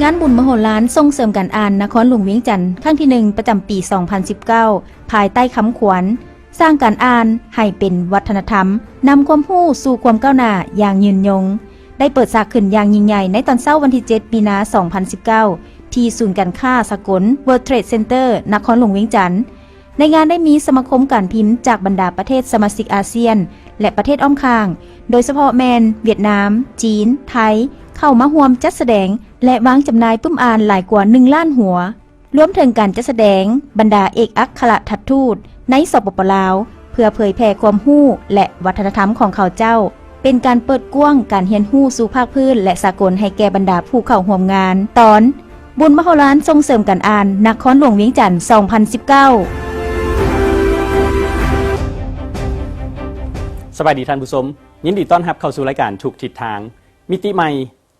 ງານບຸນມະໂຫລານສົ່ງເສີມການອ່ານນະຄອນຫຼວງວຽງຈັນ ຄັ້ງທີໜຶ່ງ ປະຈຳປີສອງພັນສິບເກົ້າ ພາຍໃຕ້ຄຳຂວັນ ສ້າງການອ່ານໃຫ້ເປັນວັດທະນະທຳ, ນຳຄວາມຮູ້ສູ່ຄວາມກ້າວໜ້າຢ່າງຍືນຍົງ ໄດ້ເປີດສາກຂຶ້ນຢ່າງຍິ່ງໃຫຍ່ໃນຕອນເຊົ້າວັນທີເຈັດ ມີນາ ສອງພັນສິບເກົ້າ ທີ່ສູນການຄ້າສາກົນ World Trade Center ນະຄອນຫຼວງວຽງຈັນ. ໃນງານໄດ້ມີສະມາຄົມການພິມຈາກບັນດາປະເທດສະມາຊິກອາຊຽນ ແລະ ປະເທດອ້ອມຂ້າງ, ໂດຍສະເພາະແມ່ນຫວຽດນາມ, ຈີນ, ໄທ ເຂົ້າມາຮ່ວມຈັດສະແດງ ແລະ ວາງຈຳໜ່າຍປຶ້ມອ່ານຫຼາຍກວ່າໜຶ່ງລ້ານຫົວ, ລວມເຖິງການຈັດສະແດງບັນດາເອກອັກຄະລັດທູດໃນ ສປປ ລາວ ເພື່ອເຜີຍແຜ່ຄວາມຮູ້ ແລະ ວັດທະນະທຳຂອງເຂົາເຈົ້າ. ເປັນການເປີດກວ້າງການຮຽນຮູ້ສູ່ພາກພື້ນ ແລະ ສາກົນໃຫ້ແກ່ບັນດາຜູ້ເຂົ້າຮ່ວມງານ. ຕອນ ບຸນມະໂຫລານສົ່ງເສີມການອ່ານນະຄອນຫຼວງວຽງຈັນ ສອງພັນສິບເກົ້າ. ສະບາຍດີທ່ານຜູ້ຊົມ, ຍິນດີຕ້ອນຮັບເຂົ້າສູ່ລາຍການທຸກທິດທາງ, ມິຕິໃໝ່,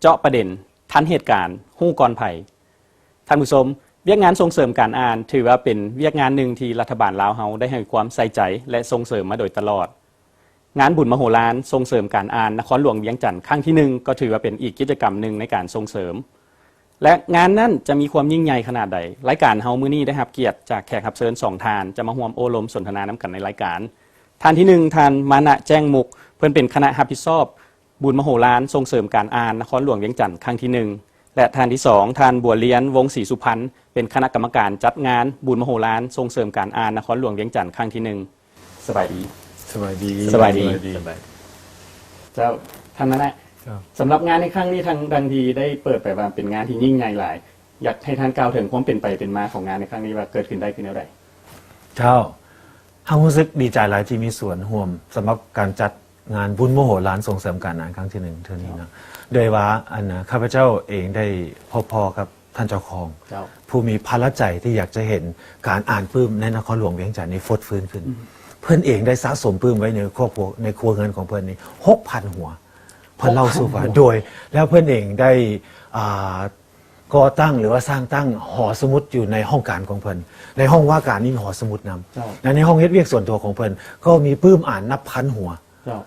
ເຈາະປະເດັນ, ທັນເຫດການ, ຮູ້ກ່ອນໃຜ. ທ່ານຜູ້ຊົມ, ວຽກງານສົ່ງເສີມການອ່ານ ຖືວ່າເປັນວຽກງານໜຶ່ງທີ່ລັດຖະບານລາວເຮົາໄດ້ໃຫ້ຄວາມໃສ່ໃຈ ແລະ ສົ່ງເສີມມາໂດຍຕະຫຼອດ. ງານບຸນມະໂຫລານສົ່ງເສີມການອ່ານນະຄອນຫຼວງວຽງຈັນຄັ້ງທີໜຶ່ງ ກໍຖືວ່າເປັນອີກກິດຈະກຳໜຶ່ງໃນການສົ່ງເສີມ ແລະ ງານນັ້ນຈະມີຄວາມຍິ່ງໃຫຍ່ຂະໜາດໃດ. ລາຍການເຮົາມື້ນີ້ໄດ້ຮັບກຽດຈາກແຂກຮັບເຊີນສອງທ່ານ ຈະມາຮ່ວມໂອ້ລົມສົນທະນານຳກັນໃນລາຍການ. ທ່ານທີໜຶ່ງ ທ່ານ ມານະ ແຈ້ງມຸກ, ເພິ່ນເປັນຄະນະຮັບຜິດຊອບ ບຸນມະໂຫລານສົ່ງເສີມການອ່ານນະຄອນຫຼວງວຽງຈັນຄັ້ງທີໜຶ່ງ ແລະ ທ່ານທີສອງ ທ່ານ ບົວລຽນ ວົງສີສຸພັນ, ເປັນຄະນະກຳມະການຈັດງານບຸນມະໂຫລານສົ່ງເສີມການອ່ານນະຄອນຫຼວງວຽງຈັນຄັ້ງທີໜຶ່ງ. ສະບາຍດີ. ສະບາຍດີ. ສະບາຍດີ. ສະບາຍດີ. ເຈົ້າ, ທ່ານມານະ, ເຈົ້າ. ສຳລັບງານໃນຄັ້ງນີ້ ທັງ ທັງທີ່ໄດ້ເປີດໄປວ່າເປັນງານທີ່ຍິ່ງໃຫຍ່ຫຼາຍ, ຢາກໃຫ້ທ່ານກ່າວເຖິງຄວາມເປັນໄປເປັນມາຂອງງານໃນຄັ້ງນີ້ວ່າເກີດຂຶ້ນໄດ້ຄືແນວໃດ? ເຈົ້າ. ເຮົາຮູ້ສຶກດີໃຈຫຼາຍທີ່ມີສ່ວນຮ່ວມສຳລັບການຈັດງານບຸນມະໂຫລານສົ່ງເສີມການອ່ານຄັ້ງທີໜຶ່ງເທື່ອນີ້ເນາະ ໂດຍວ່າ ອັນ ຂ້າພະເຈົ້າເອງໄດ້ພົບພໍ້ກັບທ່ານເຈົ້າຂອງ ເຈົ້າ. ຜູ້ມີພາລະໃຈທີ່ຢາກຈະເຫັນການອ່ານປຶ້ມໃນນະຄອນຫຼວງວຽງຈັນນີ້ຟົດຟື້ນຂຶ້ນ. ອືມ. ເພິ່ນເອງໄດ້ສະສົມປຶ້ມໄວ້ໃນຄອບຄົວ ໃນຄົວເຮືອນຂອງເພິ່ນນີ້ຫົກພັນຫົວ. ເພິ່ນເລົ່າສູ່ຟັງ ຫົກພັນຫົວ. ໂດຍ ແລ້ວເພິ່ນເອງໄດ້ ອ່າ ກໍ່ຕັ້ງ ຫຼືວ່າສ້າງຕັ້ງຫໍສະໝຸດຢູ່ໃນຫ້ອງການຂອງເພິ່ນ, ໃນຫ້ອງວ່າການນີ້ມີຫໍສະໝຸດນຳ ເຈົ້າ. ແລະ ໃນຫ້ອງເຮັດວຽກສ່ວນຕົວຂອງເພິ່ນກໍມີປຶ້ມອ່ານນັບພັນຫົວ ເຈົ້າ.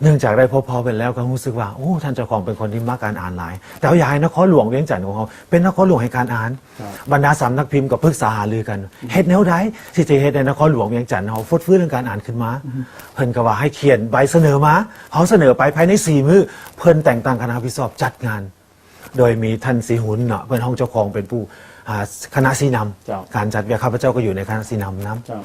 ເນື່ອງຈາກໄດ້ພົບພໍ້ເພິ່ນແລ້ວ ກໍຮູ້ສຶກວ່າ ໂອ້ ທ່ານເຈົ້າຂອງເປັນຄົນທີ່ມັກອ່ານ ອ່ານຫຼາຍ, ແຕ່ວ່າຢາກໃຫ້ນະຄອນຫຼວງວຽງຈັນຂອງເຮົາເປັນນະຄອນຫຼວງແຫ່ງການອ່ານ. ເຈົ້າ. ບັນດາສຳນັກພິມກໍປຶກສາຫາລືກັນ ອືມ. ເຮັດແນວໃດທີ່ຈະເຮັດໃຫ້ນະຄອນຫຼວງວຽງຈັນເຮົາຟົດຟື້ນເລື່ອງການອ່ານຂຶ້ນມາ? ອືມ. ເພິ່ນກໍວ່າໃຫ້ຂຽນໃບສະເໜີມາ, ເຮົາສະເໜີໄປ ພາຍໃນສີ່ມື້ ເພິ່ນແຕ່ງຕັ້ງຄະນະຮັບຜິດຊອບຈັດງານ ໂດຍມີທ່ານສີຫຸນເນາະ ເພິ່ນຮອງເຈົ້າຂອງເປັນຜູ້ ອ່າ ຄະນະຊີ້ນຳ ເຈົ້າ. ການຈັດວຽກ ຂ້າພະເຈົ້າກໍຢູ່ໃນຄະນະຊີ້ນຳນຳ ເຈົ້າ.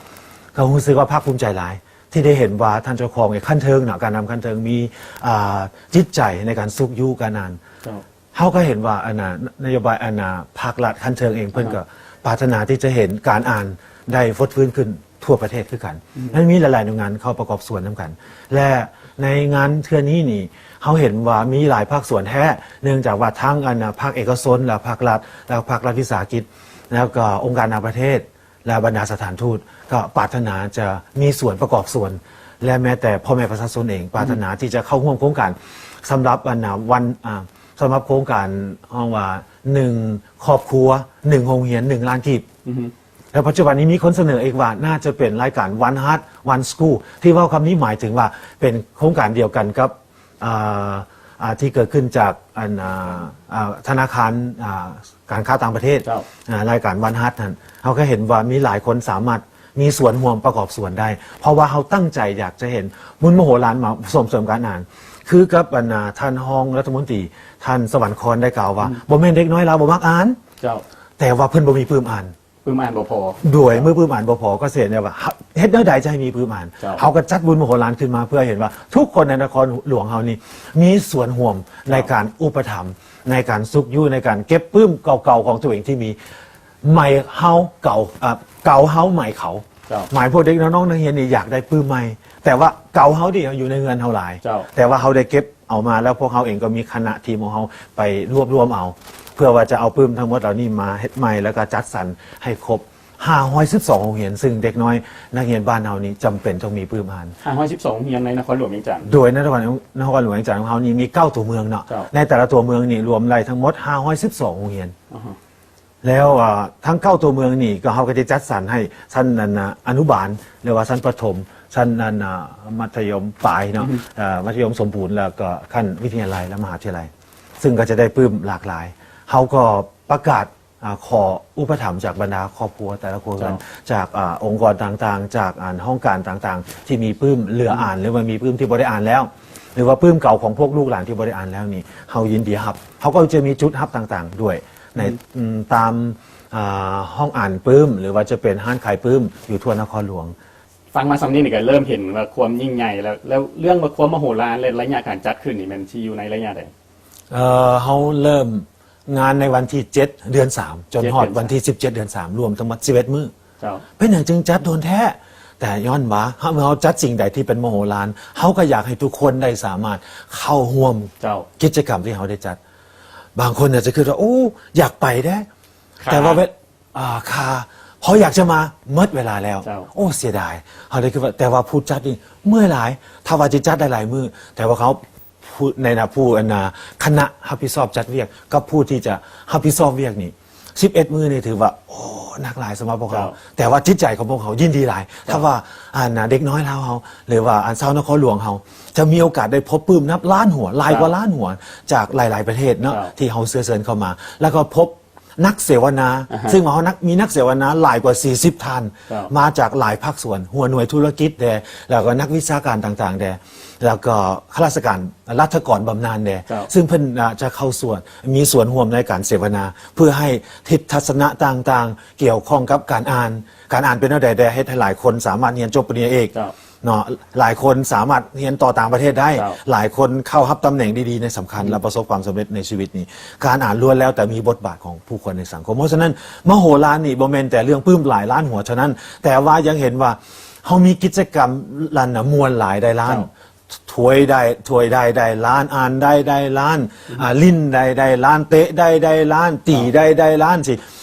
ກໍຮູ້ສຶກວ່າພາກພູມໃຈຫຼາຍ ທີ່ໄດ້ເຫັນວ່າທ່ານເຈົ້າຂອງໃນຂັ້ນເທິງເນາະ ການນຳຂັ້ນເທິງມີ ອ່າ ຈິດໃຈໃນການຊຸກຍູ້ການອ່ານ ເຈົ້າ. ເຮົາກໍເຫັນວ່າ ອັນນ່າ ນະໂຍບາຍ ອັນນ່າ ພາກລັດຂັ້ນເທິງເອງ ເພິ່ນ ອ່າ ກໍປາດຖະໜາທີ່ຈະເຫັນການອ່ານໄດ້ຟົດຟື້ນຂຶ້ນ ທົ່ວປະເທດຄືກັນ ອືມ. ແລະ ມີຫຼາຍໆໜ່ວຍງານເຂົ້າປະກອບສ່ວນນຳກັນ ແລະ ໃນງານເທື່ອນີ້ນີ້ ເຮົາເຫັນວ່າມີຫຼາຍພາກສ່ວນແທ້ ເນື່ອງຈາກວ່າທັງ ອັນນ່າ ພາກເອກະຊົນ ແລະ ພາກລັດ ແລະ ພາກລັດວິສາຫະກິດ ແລ້ວກໍອົງການນານາປະເທດ ແລະ ບັນດາສະຖານທູດ ກໍປາດຖະໜາຈະມີສ່ວນປະກອບສ່ວນ ແລະ ແມ້ແຕ່ພໍ່ແມ່ປະຊາຊົນເອງ ອືມ ປາດຖະໜາທີ່ຈະເຂົ້າຮ່ວມໂຄງການ ສຳລັບ ອັນນ່າ ວັນ ອ່າ ສຳລັບໂຄງການ ຮ້ອງວ່າ ໜຶ່ງຄອບຄົວ ໜຶ່ງໂຮງຮຽນ ໜຶ່ງລ້ານກີບ ອືຮຶ. ແລະ ປັດຈຸບັນນີ້ມີຄົນສະເໜີອີກວ່າ ໜ້າຈະເປັນລາຍການ One Heart One School ທີ່ເວົ້າຄຳນີ້ໝາຍເຖິງວ່າເປັນໂຄງການດຽວກັນກັບ ອ່າ ອ່າ ທີ່ເກີດຂຶ້ນຈາກ ອັນ ອ່າ ອ່າ ທະນາຄານ ອ່າ ການຄ້າຕ່າງປະເທດ ເຈົ້າ. ອ່າ ລາຍການ One Heart ນັ້ນ ເຮົາກໍເຫັນວ່າມີຫຼາຍຄົນສາມາດມີສ່ວນຮ່ວມປະກອບສ່ວນໄດ້ ເພາະວ່າເຮົາຕັ້ງໃຈຢາກຈະເຫັນບຸນມະໂຫລານມາສົ່ງເສີມການອ່ານ ຄືກັບ ອັນ ອ່າ ທ່ານຮອງລັດຖະມົນຕີ ທ່ານສະຫວັນຄອນ ໄດ້ກ່າວວ່າ ອືມ ບໍ່ແມ່ນເດັກນ້ອຍລາວບໍ່ມັກອ່ານ ເຈົ້າ. ແຕ່ວ່າເພິ່ນບໍ່ມີປຶ້ມອ່ານ ປຶ້ມອ່ານບໍ່ພໍ ໂດຍ ເມື່ອປຶ້ມອ່ານບໍ່ພໍ ກໍເສຍແນວວ່າ ເຮັດແນວໃດຈະໃຫ້ມີປຶ້ມອ່ານ ເຈົ້າ. ເຮົາກໍຈັດບຸນມະໂຫລານຂຶ້ນມາ ເພື່ອເຫັນວ່າທຸກຄົນໃນນະຄອນຫຼວງເຮົານີ້ມີສ່ວນຮ່ວມ ເຈົ້າ ໃນການອຸປະຖຳ ໃນການຊຸກຍູ້ ໃນການເກັບປຶ້ມເກົ່າໆຂອງຕົວເອງທີ່ມີ ໃໝ່ເຮົາເກົ່າ ເອີ ເກົ່າເຮົາໃໝ່ເຂົາ ເຈົ້າ. ໝາຍພວກເດັກນ້ອງໆນັກຮຽນນີ້ຢາກໄດ້ປຶ້ມໃໝ່ ແຕ່ວ່າເກົ່າເຮົານີ້ຢູ່ໃນເຮືອນເຮົາຫຼາຍ ເຈົ້າ. ແຕ່ວ່າເຮົາໄດ້ເກັບ ເອົາມາ ແລ້ວພວກເຮົາເອງກໍມີຄະນະທີມຂອງເຮົາໄປລວບລວມເອົາ ເພື່ອວ່າຈະເອົາປຶ້ມທັງໝົດເຫຼົ່ານີ້ມາເຮັດໃໝ່ ແລ້ວກໍຈັດສັນໃຫ້ຄົບຫ້າຮ້ອຍສິບສອງໂຮງຮຽນ ຊຶ່ງເດັກນ້ອຍນັກຮຽນບ້ານເຮົານີ້ຈຳເປັນຕ້ອງມີປຶ້ມອ່ານ ຫ້າຮ້ອຍສິບສອງໂຮງຮຽນໃນນະຄອນຫຼວງວຽງຈັນ ໂດຍໃນນະຄອນ ນະຄອນຫຼວງວຽງຈັນຂອງເຮົານີ້ມີເກົ້າຕົວເມືອງເນາະ ເຈົ້າ. ໃນແຕ່ລະຕົວເມືອງນີ້ລວມໄດ້ທັງໝົດຫ້າຮ້ອຍສິບສອງໂຮງຮຽນ ອືຮຶ. ແລ້ວ ອ່າ ທັງເກົ້າຕົວເມືອງນີ້ ກໍເຮົາກໍຈະຈັດສັນໃຫ້ຊັ້ນ ອັນ ອະນຸບານ ຫຼືວ່າຊັ້ນປະຖົມ ຊັ້ນ ອັນ ອາ ມັດທະຍົມປາຍເນາະ ອືຮຶ ເອີ ມັດທະຍົມສົມບູນ ແລ້ວກໍຂັ້ນວິທະຍາໄລ ແລະ ມະຫາວິທະຍາໄລ ຊຶ່ງກໍຈະໄດ້ປຶ້ມຫຼາກຫຼາຍ ເຮົາກໍປະກາດ ອ່າ ຂໍອຸປະຖຳຈາກບັນດາຄອບຄົວແຕ່ລະຄົວເຮືອນ ເຈົ້າ ຈາກ ອ່າ ອົງກອນຕ່າງໆ ຈາກ ອັນ ຫ້ອງການຕ່າງໆ ທີ່ມີປຶ້ມເຫຼືອອ່ານ ອືມ ຫຼືວ່າມີປຶ້ມທີ່ບໍ່ໄດ້ອ່ານແລ້ວ ຫຼືວ່າປຶ້ມເກົ່າຂອງພວກລູກຫຼານທີ່ບໍ່ໄດ້ອ່ານແລ້ວນີ້ ເຮົາຍິນດີຮັບ. ເຮົາກໍຈະມີຈຸດຮັບຕ່າງໆດ້ວຍ ໃນ ອືມ ອືມ ຕາມ ອ່າ ຫ້ອງອ່ານປຶ້ມ ຫຼືວ່າຈະເປັນຮ້ານຂາຍປຶ້ມຢູ່ທົ່ວນະຄອນຫຼວງ. ຟັງມາສ່ຳນີ້ນີ້ກໍເລີ່ມເຫັນວ່າຄວາມຍິ່ງໃຫຍ່ແລ້ວ. ແລ້ວເລື່ອງວ່າຄວາມມະໂຫລານ ແລະ ໄລຍະການຈັດຂຶ້ນນີ້ ແມ່ນຊິຢູ່ໃນໄລຍະໃດ? ເອີ ເຮົາເລີ່ມງານໃນວັນທີເຈັດ ເດືອນສາມ ຈົນຮອດວັນທີສິບເຈັດ ເດືອນສາມ ລວມທັງໝົດສິບເອັດມື້. ເຈົ້າ. ເປັນຫຍັງຈຶ່ງຈັດດົນແທ້? ແຕ່ຍ້ອນວ່າ ເຮົາ ເມື່ອເຮົາຈັດສິ່ງໃດທີ່ເປັນມະໂຫລານ ເຮົາກໍຢາກໃຫ້ທຸກຄົນໄດ້ສາມາດເຂົ້າຮ່ວມ ເຈົ້າ ກິດຈະກຳທີ່ເຮົາໄດ້ຈັດ. ບາງຄົນອາດຈະຄິດວ່າ ໂອ້ ຢາກໄປເດ້ ຄ່າ ແຕ່ວ່າເວ ອ່າ ຄ່າ ເພາະຢາກຈະມາ ໝົດເວລາແລ້ວ. ເຈົ້າ. ໂອ້ ເສຍດາຍ. ເຮົາໄດ້ຄິດວ່າ ແຕ່ວ່າຜູ້ຈັດນີ້ເມື່ອຍຫຼາຍ ຖ້າວ່າຈະຈັດໄດ້ຫຼາຍມື້ ແຕ່ວ່າເຂົາ ຜູ້ ໃນນາມຜູ້ ອັນນາ ຄະນະຮັບຜິດຊອບຈັດວຽກ ກັບຜູ້ທີ່ຈະຮັບຜິດຊອບວຽກນີ້ ສິບເອັດມື້ນີ້ຖືວ່າ ໂອ້ ໜັກຫຼາຍສຳລັບພວກເຮົາ. ເຈົ້າ. ແຕ່ວ່າຈິດໃຈຂອງພວກເຮົາຍິນດີຫຼາຍ ເຈົ້າ ຖ້າວ່າ ອັນນາ ເດັກນ້ອຍລາວເຮົາ ຫຼືວ່າ ອັນ ຊາວນະຄອນຫຼວງເຮົາ ຈະມີໂອກາດໄດ້ພົບປຶ້ມນັບລ້ານຫົວ ຫຼາຍກວ່າ ເຈົ້າ ລ້ານຫົວ ຈາກຫຼາຍໆປະເທດເນາະ ເຈົ້າ ທີ່ເຮົາເຊື້ອເຊີນເຂົ້າມາ ແລ້ວກໍພົບ ນັກເສວນາ ອ່າຮະ ຊຶ່ງວ່າເຮົານັກ ມີນັກເສວນາຫຼາຍກວ່າສີ່ສິບທ່ານ ເຈົ້າ ມາຈາກຫຼາຍພາກສ່ວນ ຫົວໜ່ວຍທຸລະກິດແດ່ ແລ້ວກໍນັກວິຊາການຕ່າງໆແດ່ ແລ້ວກໍຂ້າລາຊະການລັດຖະກອນບຳນານແດ່ ເຈົ້າ ຊຶ່ງເພິ່ນ ອາ ຈະເຂົ້າສ່ວນ ມີສ່ວນຮ່ວມໃນການເສວນາ ເພື່ອໃຫ້ທິດທັດສະນະຕ່າງໆ ກ່ຽວຂ້ອງກັບການອ່ານ ການອ່ານເປັນແນວໃດແດ່ ເຮັດໃຫ້ຫຼາຍຄົນສາມາດຮຽນຈົບປະລິນຍາເອກ ເຈົ້າ ເນາະ ຫຼາຍຄົນສາມາດຮຽນຕໍ່ຕ່າງປະເທດໄດ້ ເຈົ້າ ຫຼາຍຄົນເຂົ້າຮັບຕຳແໜ່ງດີໆ ໃນສຳຄັນ ອືມ ແລະ ປະສົບຄວາມສຳເລັດໃນຊີວິດນີ້. ການອ່ານລ້ວນແລ້ວແຕ່ມີບົດບາດຂອງຜູ້ຄົນໃນສັງຄົມ. ເພາະສະນັ້ນ ມະໂຫລານນີ້ບໍ່ແມ່ນແຕ່ເລື່ອງປຶ້ມຫຼາຍລ້ານຫົວເທົ່ານັ້ນ, ແຕ່ວ່າຍັງເຫັນວ່າເຮົາມີກິດຈະກຳລ້ານນະ ມ່ວນຫຼາຍໄດ້ລ້ານ, ເຈົ້າ ຖ້ວຍໄດ້ ຖ້ວຍໄດ້ໄດ້ລ້ານ, ອ່ານໄດ້ໄດ້ລ້ານ, ອືມ ອ່າ ຫຼິ້ນໄດ້ໄດ້ລ້ານ, ເຕະໄດ້ໄດ້ລ້ານ, ຕີ ເຈົ້າ ໄດ້ໄດ້ລ້ານ ຊິ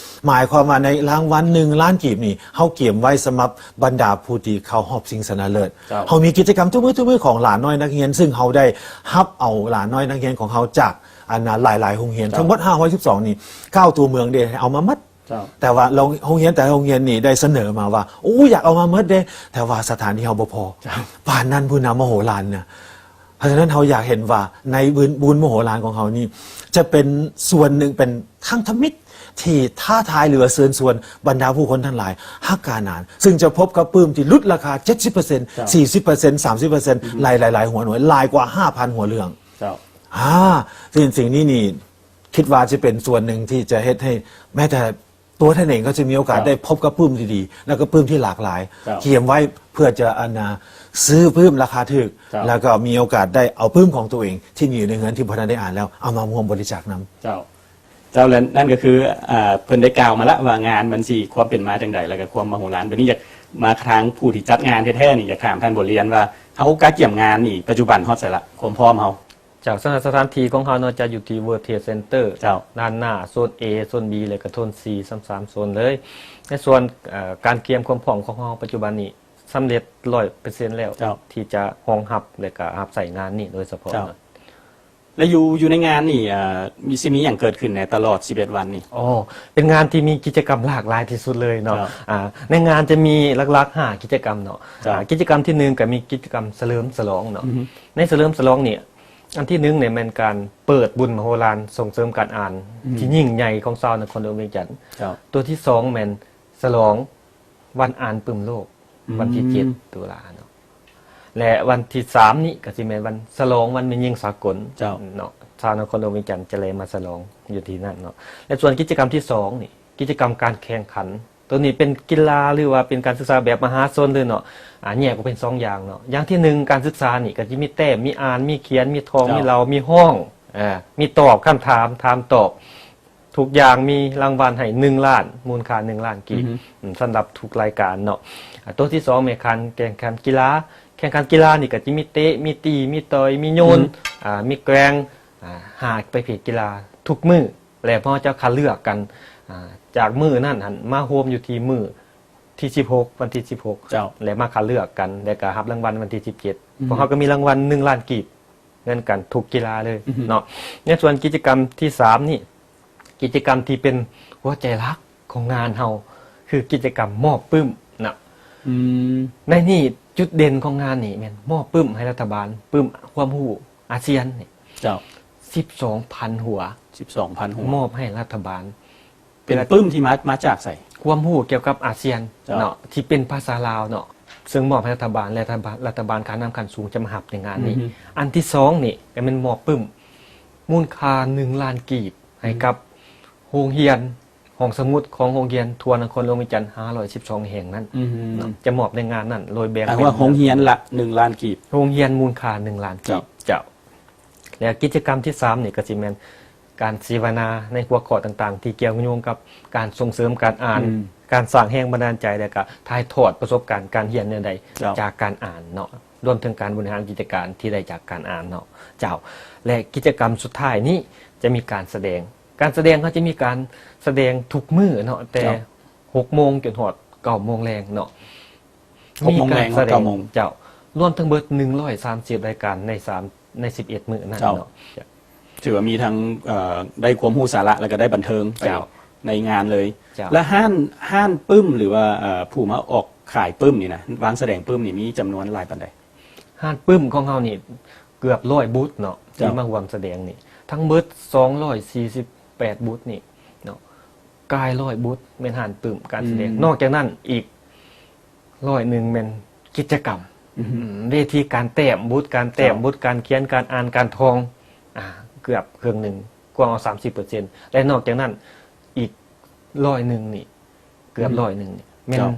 ໝາຍຄວາມວ່າໃນລາງວັນໜຶ່ງລ້ານກີບນີ້ ເຮົາກຽມໄວ້ສຳລັບບັນດາຜູ້ທີ່ເຂົ້າຮອບຊິງຊະນະເລີດ. ເຈົ້າ. ເຮົາມີກິດຈະກຳທຸກມື້ ທຸກມື້ຂອງຫຼານນ້ອຍນັກຮຽນ, ຊຶ່ງເຮົາໄດ້ຮັບເອົາຫຼານນ້ອຍນັກຮຽນຂອງເຮົາຈາກ ອັນນະ ຫຼາຍໆໂຮງຮຽນ, ເຈົ້າ ທັງໝົດຫ້າຮ້ອຍສິບສອງນີ້ ເກົ້າຕົວເມືອງເດ້ ເອົາມາໝົດ. ເຈົ້າ. ແຕ່ວ່າໂຮງຮຽນແຕ່ລະໂຮງຮຽນນີ້ໄດ້ສະເໜີມາວ່າ ໂອ້ ຢາກເອົາມາໝົດເດ້ ແຕ່ວ່າສະຖານທີ່ເຮົາບໍ່ພໍ. ເຈົ້າ. ປານນັ້ນພຸ້ນນະ ມະໂຫລານນະ. ເພາະສະນັ້ນເຮົາຢາກເຫັນວ່າໃນບຸນ ບຸນມະໂຫລານຂອງເຮົານີ້ ຈະເປັນສ່ວນໜຶ່ງ ເປັນຄັ້ງທຳອິດທີ່ທ້າທາຍ ຫຼືວ່າເຊີນຊວນບັນດາຜູ້ຄົນທັງຫຼາຍຮັກການອ່ານ, ຊຶ່ງຈະພົບກັບປຶ້ມທີ່ຫຼຸດລາຄາເຈັດສິບເປີເຊັນ ເຈົ້າ ສີ່ສິບເປີເຊັນ ສາມສິບເປີເຊັນ ອືຮຶ ໃນຫຼາຍໆຫົວໜ່ວຍ ຫຼາຍກວ່າຫ້າພັນຫົວເລື່ອງ. ເຈົ້າ. ອາ ສິ່ງ ສິ່ງນີ້ນີ້ ຄິດວ່າຈະເປັນສ່ວນໜຶ່ງທີ່ຈະເຮັດໃຫ້ແມ້ແຕ່ ຕົວທ່ານເອງກໍຈະມີໂອກາດ ເຈົ້າ ໄດ້ພົບກັບປຶ້ມທີ່ດີ ແລ້ວກໍປຶ້ມທີ່ຫຼາກຫຼາຍ ເຈົ້າ ກຽມໄວ້ເພື່ອຈະ ອັນນະ ຊື້ປຶ້ມລາຄາຖືກ ເຈົ້າ ແລ້ວກໍມີໂອກາດໄດ້ເອົາປຶ້ມຂອງຕົວເອງທີ່ມີຢູ່ໃນເຮືອນທີ່ບໍ່ທັນໄດ້ອ່ານແລ້ວ ເອົາມາຮ່ວມບໍລິຈາກນຳ. ເຈົ້າ ເຈົ້າ ແລະ ນັ້ນກໍຄື ອ່າ ເພິ່ນໄດ້ກ່າວມາລະວ່າງານມັນຊິຄວາມເປັນມາຈັ່ງໃດ ແລ້ວກໍຄວາມມະໂຫລານ. ບັດນີ້ຢາກມາທາງຜູ້ທີ່ຈັດງານແທ້ໆນີ້ ຢາກຖາມທ່ານບົວລຽນວ່າ ເຮົາກະກຽມງານນີ້ ປັດຈຸບັນຮອດໃສລະ ຄວາມພ້ອມເຮົາ? ເຈົ້າ ສຳລັບສະຖານທີ່ຂອງເຮົາເນາະ ຈະຢູ່ທີ່ World Trade Center ເຈົ້າ ດ້ານໜ້າ ໂຊນ A ໂຊນ B ແລະກະໂຊນ C ສາມ ສາມໂຊນເລີຍ. ໃນສ່ວນ ເອີ ການກຽມຄວາມພ້ອມຂອງເຮົາປັດຈຸບັນນີ້ສຳເລັດຮ້ອຍເປີເຊັນແລ້ວ ເຈົ້າ ທີ່ຈະຮອງຮັບ ແລະກະຮັບໃຊ້ງານນີ້ໂດຍສະເພາະ ເຈົ້າ ເນາະ. ແລະຢູ່ ຢູ່ໃນງານນີ້ ເອີ ມີ ຊິມີຫຍັງເກີດຂຶ້ນແດ່ຕະຫຼອດສິບເອັດວັນນີ້? ອໍ ເປັນງານທີ່ມີກິດຈະກຳຫຼາກຫຼາຍທີ່ສຸດເລີຍເນາະ. ເຈົ້າ. ອາ ໃນງານຈະມີຫຼັກໆຫ້າກິດຈະກຳເນາະ. ເຈົ້າ. ອາ ກິດຈະກຳທີໜຶ່ງກະມີກິດຈະກຳສະເຫຼີມສະຫຼອງເນາະ. ອືຮຶ. ໃນສະເຫຼີມສະຫຼອງນີ້ ອັນທີໜຶ່ງນີ້ແມ່ນການເປີດບຸນມະໂຫລານສົ່ງເສີມການອ່ານ ອືມ ທີ່ຍິ່ງໃຫຍ່ຂອງຊາວນະຄອນຫຼວງວຽງຈັນ. ເຈົ້າ. ຕົວທີສອງແມ່ນສະຫຼອງວັນອ່ານປຶ້ມໂລກ ອືມ ວັນທີເຈັດຕຸລາເນາະ ແລະ ວັນທີສາມນີ້ກໍຊິແມ່ນວັນສະຫຼອງວັນແມ່ຍິງສາກົນ. ເຈົ້າ. ເນາະ ຊາວນະຄອນຫຼວງວຽງຈັນຈະໄດ້ມາສະຫຼອງຢູ່ທີ່ນັ້ນເນາະ ແລະ ສ່ວນກິດຈະກຳທີສອງນີ້ ກິດຈະກຳການແຂ່ງຂັນ ໂຕນີ້ເປັນກິລາ ຫຼືວ່າເປັນການສຶກສາແບບມະຫາຊົນເລີຍເນາະ. ອາ ແຍກອອກເປັນສອງຢ່າງເນາະ. ຢ່າງທີໜຶ່ງ ການສຶກສານີ້ກໍຈະມີແຕ້ມ ມີອ່ານ ມີຂຽນ ມີທ່ອງ ເຈົ້າ ມີເລົ່າ ມີຮ້ອງ ອາ ມີຕອບຄຳຖາມ ຖາມຕອບ ທຸກຢ່າງມີລາງວັນໃຫ້ໜຶ່ງລ້ານ ມູນຄ່າໜຶ່ງລ້ານກີບ ອືຮຶ ອືມ ສຳລັບທຸກລາຍການເນາະ. ອາ ໂຕທີສອງແມ່ນການແຂ່ງຂັນກິລາ. ແຂ່ງຂັນກິລານີ້ກໍຈະມີເຕະ ມີຕີ ມີຕ່ອຍ ມີໂຍນ ອືຮຶ ອາ ມີແກວ່ງ ອາ ຫ້າປະເພດກິລາທຸກມື້ ແລະ ພວກເຮົາຈະຄັດເລືອກກັນ ອາ ຈາກມື້ນັ້ນຫັ້ນມາໂຮມຢູ່ທີ່ມື້ທີສິບຫົກ ວັນທີສິບຫົກ ເຈົ້າ ແລະ ມາຄັດເລືອກກັນ ແລະ ກໍຮັບລາງວັນວັນທີສິບເຈັດ. ອືຮຶ ພວກເຮົາກໍມີລາງວັນໜຶ່ງລ້ານກີບ ເງິນກັນທຸກກິລາເລີຍ ອືຮຶ ເນາະ. ໃນສ່ວນກິດຈະກຳທີສາມນີ້ ກິດຈະກຳທີ່ເປັນຫົວໃຈຫຼັກຂອງງານເຮົາ ຄືກິດຈະກຳມອບປຶ້ມນະ. ອືມ ໃນນີ້ຈຸດເດັ່ນຂອງງານນີ້ແມ່ນມອບປຶ້ມໃຫ້ລັດຖະບານ ປຶ້ມຄວາມຮູ້ອາຊຽນນີ້ ເຈົ້າ ສິບສອງພັນຫົວ. ສິບສອງພັນຫົວ ມອບໃຫ້ລັດຖະບານ ເປັນປຶ້ມທີ່ມາ ມາຈາກໃສ? ຄວາມຮູ້ກ່ຽວກັບອາຊຽນ ເຈົ້າ ເນາະ ທີ່ເປັນພາສາລາວເນາະ ເຊິ່ງມອບໃຫ້ລັດຖະບານ ແລະ ລັດຖະບານ ລັດຖະບານຂານນຳຂັ້ນສູງຈະມາຮັບໃນງານນີ້. ອັນທີສອງນີ້ກໍແມ່ນມອບປຶ້ມມູນຄ່າໜຶ່ງລ້ານກີບ ໃຫ້ກັບໂຮງຮຽນ ຫ້ອງສະໝຸດຂອງໂຮງຮຽນທົ່ວນະຄອນຫຼວງວຽງຈັນຫ້າຮ້ອຍສິບສອງແຫ່ງນັ້ນ ຈະມອບໃນງານນັ້ນ ໂດຍແບ່ງເປັນ ໂຮງຮຽນລະ ໜຶ່ງລ້ານກີບ ໂຮງຮຽນມູນຄ່າ ໜຶ່ງລ້ານກີບ ເຈົ້າ ເຈົ້າ ແລະ ກິດຈະກຳທີສາມນີ້ກໍຊິແມ່ນການເສວະນາໃນຫົວຂໍ້ຕ່າງໆ ທີ່ກ່ຽວໂຍງກັບການສົ່ງເສີມການອ່ານ ການສ້າງແຮງບັນດານໃຈ ແລະ ກໍຖ່າຍທອດປະສົບການການຮຽນແນວໃດ ຈາກການອ່ານເນາະ ລວມເຖິງການບໍລິຫານກິດຈະການທີ່ໄດ້ຈາກການອ່ານເນາະ ເຈົ້າ ແລະ ກິດຈະກຳສຸດທ້າຍນີ້ຈະມີການສະແດງ ການສະແດງເຮົາຈະມີການສະແດງທຸກມື້ເນາະ ແຕ່ຫົກໂມງຈົນຮອດເກົ້າໂມງແລງເນາະ ຫົກໂມງແລງຮອດເກົ້າໂມງ ເຈົ້າ ລວມທັງເບິດໜຶ່ງຮ້ອຍສາມສິບລາຍການໃນສາມ ໃນສິບເອັດມື້ນັ້ນເນາະ ຖືວ່າມີທັງ ເອີ ໄດ້ຄວາມຮູ້ສາລະ ແລ້ວກໍໄດ້ບັນເທີງໄປ ເຈົ້າ ໃນງານເລີຍ ເຈົ້າ ແລະ ຮ້ານ ຮ້ານປຶ້ມ ຫຼືວ່າ ເອີ ຜູ້ມາອອກຂາຍປຶ້ມນີ້ນະ ວາງສະແດງປຶ້ມນີ້ມີຈຳນວນຫຼາຍປານໃດ? ຮ້ານປຶ້ມຂອງເຮົານີ້ເກືອບຮ້ອຍບຸດເນາະ ເຈົ້າ ທີ່ມາຮ່ວມສະແດງນີ້ ທັງເບິດສອງຮ້ອຍສີ່ສິບແປດບຸດນີ້ເນາະ ກາຍຮ້ອຍບຸດແມ່ນຮ້ານປຶ້ມການສະແດງ ອືມ ນອກຈາກນັ້ນອີກຮ້ອຍໜຶ່ງແມ່ນກິດຈະກຳ ອືມ ເວທີການແຕ້ມ ບຸດການແຕ້ມ ເຈົ້າ ບຸດການຂຽນ ການອ່ານ ການທ່ອງ ອາ ເກືອບເຄິ່ງໜຶ່ງ ກວາງເອົາສາມສິບເປີເຊັນ ແລະ ນອກຈາກນັ້ນອີກຮ້ອຍໜຶ່ງນີ້ ເກືອບ ອືມ ຮ້ອຍໜຶ່ງນີ້ແມ່ນ ເຈົ້າ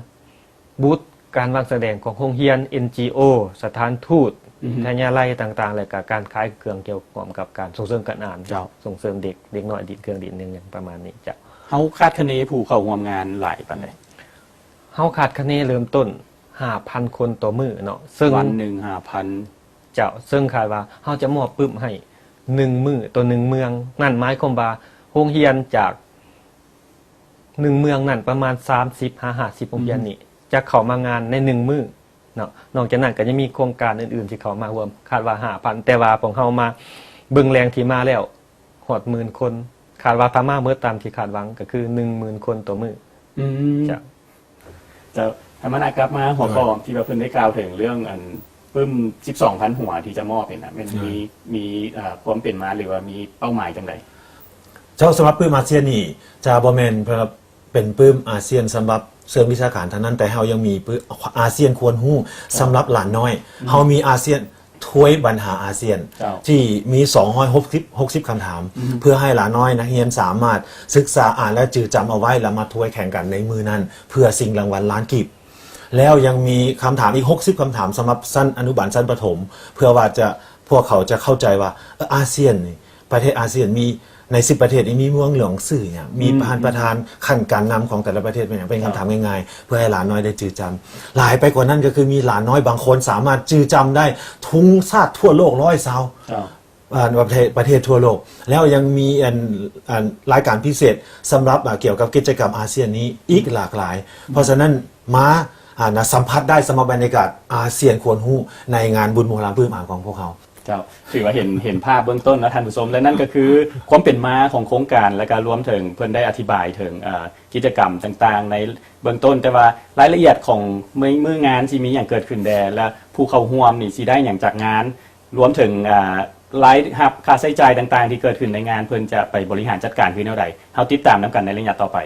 ບຸດການວາງສະແດງຂອງໂຮງຮຽນ ເອັນຈີໂອ ສະຖານທູດ ອືຮຶ ວິທະຍາໄລຕ່າງໆ ແລະ ກະການຂາຍເຄື່ອງກ່ຽວຂ້ອງກັບການສົ່ງເສີມການອ່ານ ເຈົ້າ ສົ່ງເຄື່ອງເດັກ ເດັກນ້ອຍ ດິດເຄື່ອງດິດໜຶ່ງຫຍັງປະມານນີ້ ເຈົ້າ. ເຮົາຄາດຄະເນຜູ້ເຂົ້າຮ່ວມງານຫຼາຍປານໃດ? ເຮົາຄາດຄະເນເລີ່ມຕົ້ນຫ້າພັນຄົນຕໍ່ມື້ເນາະ ເຊິ່ງ ວັນໜຶ່ງຫ້າພັນ ເຈົ້າ ເຊິ່ງຄາດວ່າເຮົາຈະມອບປຶ້ມໃຫ້ໜຶ່ງມື້ຕໍ່ໜຶ່ງເມືອງ ນັ້ນໝາຍຄວາມວ່າໂຮງຮຽນຈາກ ໜຶ່ງເມືອງນັ້ນປະມານສາມສິບຫາຫ້າສິບໂຮງຮຽນນີ້ ຈະເຂົ້າມາງານໃນໜຶ່ງມື້ເນາະ ນອກຈາກນັ້ນກໍຍັງມີໂຄງການອື່ນໆທີ່ເຂົ້າມາຮ່ວມ ຄາດວ່າຫ້າພັນ ແຕ່ວ່າພວກເຮົາມາເບິ່ງແຫຼ່ງທີ່ມາແລ້ວຮອດໝື່ນຄົນ ຄາດວ່າຖ້າມາໝົດຕາມທີ່ຄາດຫວັງກໍຄືໜຶ່ງໝື່ນຄົນຕໍ່ມື້. ອືມ ເຈົ້າ ເຈົ້າ ໃຫ້ມານະກັບມາຫົວຂໍ້ທີ່ວ່າເພິ່ນໄດ້ກ່າວເຖິງເລື່ອງອັນປຶ້ມສິບສອງພັນຫົວທີ່ຈະມອບນີ້ນະ ແມ່ນມີ ມີ ເອີ ຄວາມເປັນມາ ຫຼືວ່າມີເປົ້າໝາຍຈັ່ງໃດ? ເຈົ້າ ສຳລັບປຶ້ມອາຊຽນນີ້ຈະບໍ່ແມ່ນເປັນປຶ້ມອາຊຽນສຳລັບເຊີງວິຊາການເທົ່ານັ້ນ ແຕ່ເຮົາຍັງມີປຶ້ມອາຊຽນຄວນຮູ້ສຳລັບຫຼານນ້ອຍ ເຮົາມີອາຊຽນ ຖ້ວຍບັນຫາອາຊຽນ ເຈົ້າ ທີ່ມີສອງຮ້ອຍຫົກສິບ ຫົກສິບຄຳຖາມ ເພື່ອໃຫ້ຫຼານນ້ອຍນັກຮຽນສາມາດສຶກສາອ່ານ ແລະ ຈື່ຈຳເອົາໄວ້ ແລ້ວມາຖ້ວຍແຂ່ງກັນໃນມື້ນັ້ນ ເພື່ອຊິງລາງວັນລ້ານກີບ. ແລ້ວຍັງມີຄຳຖາມອີກຫົກສິບຄຳຖາມສຳລັບຊັ້ນອະນຸບານ ຊັ້ນປະຖົມ ເພື່ອວ່າຈະ ພວກເຂົາຈະເຂົ້າໃຈວ່າ ເອີ ອາຊຽນນີ້ ປະເທດອາຊຽນມີ ໃນສິບປະເທດນີ້ມີເມືອງຫຼວງຊື່ຫຍັງ ມີປະທານ ປະທານຂັ້ນການນຳຂອງແຕ່ລະປະເທດແມ່ນຫຍັງ ເປັນຄຳຖາມງ່າຍໆ ເພື່ອໃຫ້ຫຼານນ້ອຍໄດ້ຈື່ຈຳ. ຫຼາຍໄປກວ່ານັ້ນກໍຄືມີຫຼານນ້ອຍບາງຄົນສາມາດຈື່ຈຳໄດ້ທຸງຊາດທົ່ວໂລກຮ້ອຍຊາວ ເຈົ້າ ອາ ປະເທດ ປະເທດທົ່ວໂລກ ແລ້ວຍັງມີອັນ ອັນລາຍການພິເສດສຳລັບ ອາ ກ່ຽວກັບກິດຈະກຳອາຊຽນນີ້ອີກຫຼາກຫຼາຍ. ເພາະສະນັ້ນ ມາ ອາ ນະ ສຳຜັດໄດ້ສຳລັບບັນຍາກາດອາຊຽນຄວນຮູ້ໃນງານບຸນໂມລານປຶ້ມອາຂອງພວກເຮົາ. ເຈົ້າ ຖືວ່າເຫັນ ເຫັນພາບເບື້ອງຕົ້ນເນາະທ່ານຜູ້ຊົມ ແລະ ນັ້ນກໍຄືຄວາມເປັນມາຂອງໂຄງການ ແລະ ກໍລວມເຖິງເພິ່ນໄດ້ອະທິບາຍເຖິງ ເອີ ກິດຈະກຳຕ່າງໆໃນເບື້ອງຕົ້ນ ແຕ່ວ່າລາຍລະອຽດຂອງມື້ ມື້ງານຊິມີຫຍັງເກີດຂຶ້ນແດ່ ແລະ ຜູ້ເຂົ້າຮ່ວມນີ້ຊິໄດ້ຫຍັງຈາກງານ ລວມເຖິງ ອາ ລາຍຮັບຄ່າໃຊ້ຈ່າຍຕ່າງໆທີ່ເກີດຂຶ້ນໃນງານ ເພິ່ນຈະໄປບໍລິຫານຈັດການຄືແນວໃດ ເຮົາຕິດຕາມນຳກັນໃນໄລຍະຕໍ່ໄປ.